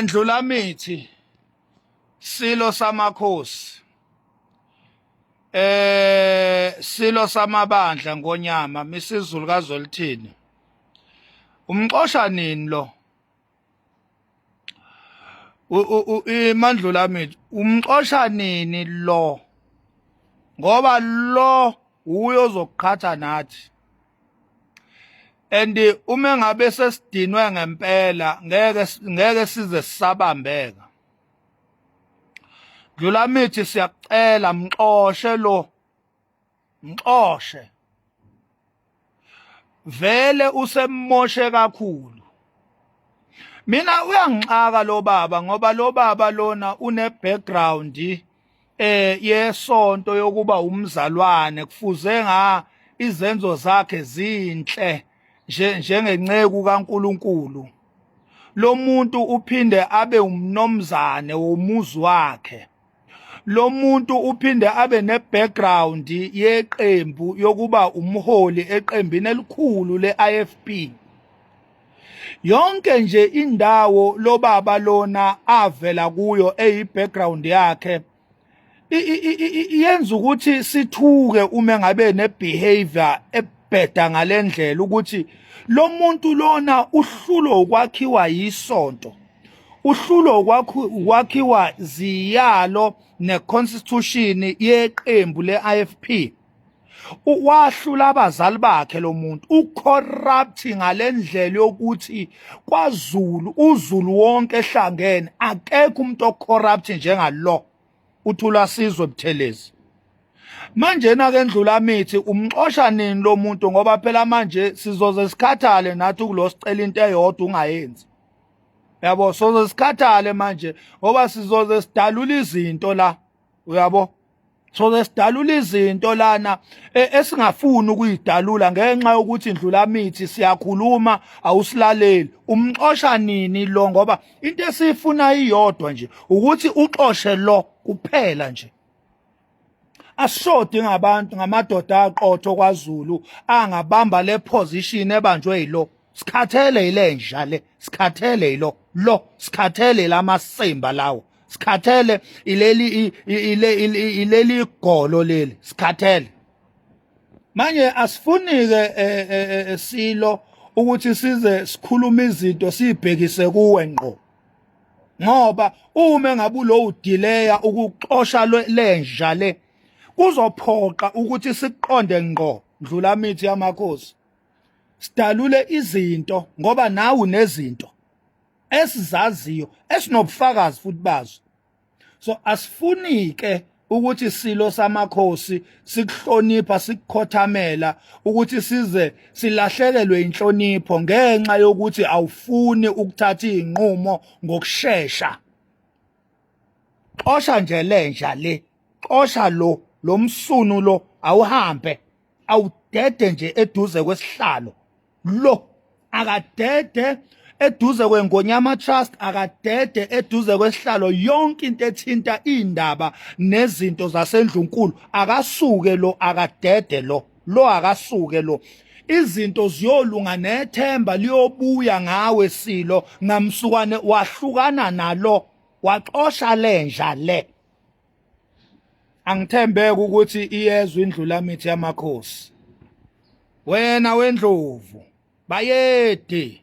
Ndlulamithi, silo samakhosi, silo samabandla, ngonyama Misizulu kaZwelithini, umxosha nini lo iMandlulamithi? Umxosha nini lo? Ngoba lo uyo ozokuqhatha nathi, and uma ngabe sesidinwe ngempela, ngeke size sisabambeka. Dlulamithi, siyakucela, mxoshe lo, mxoshe vele, usemmoshe kakhulu. Mina uyangixaka lo baba, ngoba lo baba lona une background yesonto yokuba umzalwane. Kufuze nga izenzo zakhe zinhle nje njengenceku kaNkuluNkulu. Lo muntu uphinde abe umnomzane womuzi wakhe. Lo muntu uphinde abe ne-background yeqembu yokuba umholi eqembini elikhulu le-IFP. Yonke nje indawo lobaba lona avela kuyo, eyi-background yakhe, iyenza ukuthi sithuke uma ngabe ne-behavior ebheda ngalendlela, ukuthi lo muntu lona uhlulo ukwakhiwa yisonto, uhlulo ukwakhiwa ziyalo neconstitution yeqembu le-IFP. Wahlula abazali bakhe lo muntu, ucorrupt ngalendlela yokuthi kwaZulu, uZulu wonke ehlangene, akekho umuntu ocorrupt njengalo uThula Sizwe Buthelezi. Manje na ke, Ndlulamithi, umxosha nini lo muntu? Ngoba phela manje sizoze sikhathale nathi ukulo sicela into eyodwa ungayenzi, yabo. Soze sikhathale manje ngoba sizoze sidalula izinto la, uyabo. Soze sidalula izinto lana esingafuni ukuyidalula ngenxa yokuthi, Ndlulamithi, siyakhuluma awusilaleli. Umxosha nini lo? Ngoba into esiyifuna iyodwa nje, ukuthi uxoshe lo kuphela nje. Asishodi ngabantu, ngamadoda aqotho kwaZulu angabamba le position ebanjwe yilo. Sikhathele ilenja le, sikhathele yilo lo, sikhathele lamasimba lawo, sikhathele ileli ileli igolo leli, sikhathele. Manje asifuni ke, silo, ukuthi size sikhuluma izinto sibhekise kuwe ngqo, ngoba uma ngabe lo udelaya ukuxosha lenja le, kuzophoqa ukuthi siqonde ngqo, Ndlulamithi yamakhosi, sidalule izinto, ngoba nawe unezinto esizaziyo esinobufakazi futhi bazo. So asifuni ke ukuthi, silo samakhosi, sikuhlonipha, sikukhothamela, ukuthi size silahlekelwe inhlonipho ngenxa yokuthi awufuni ukuthatha izinqumo ngokushesha. Xosha nje lenja le, xosha lo msunu lo, awuhambe, awudede nje eduze kwesihlalo lo, akadede eduze kweNgonyama Trust, akadede eduze kwesihlalo. Yonke into ethinta indaba nezinto zasendlunkulu, akasuke lo, akadede lo, akasuke lo. Izinto ziyolunga nethemba liyobuya ngawe, silo, ngamsukwane wahlukana nalo, waxosha lenja le. Angithembeke ukuthi iyezwa iNdlulamithi yamakhosi. Wena wendlovu, bayede.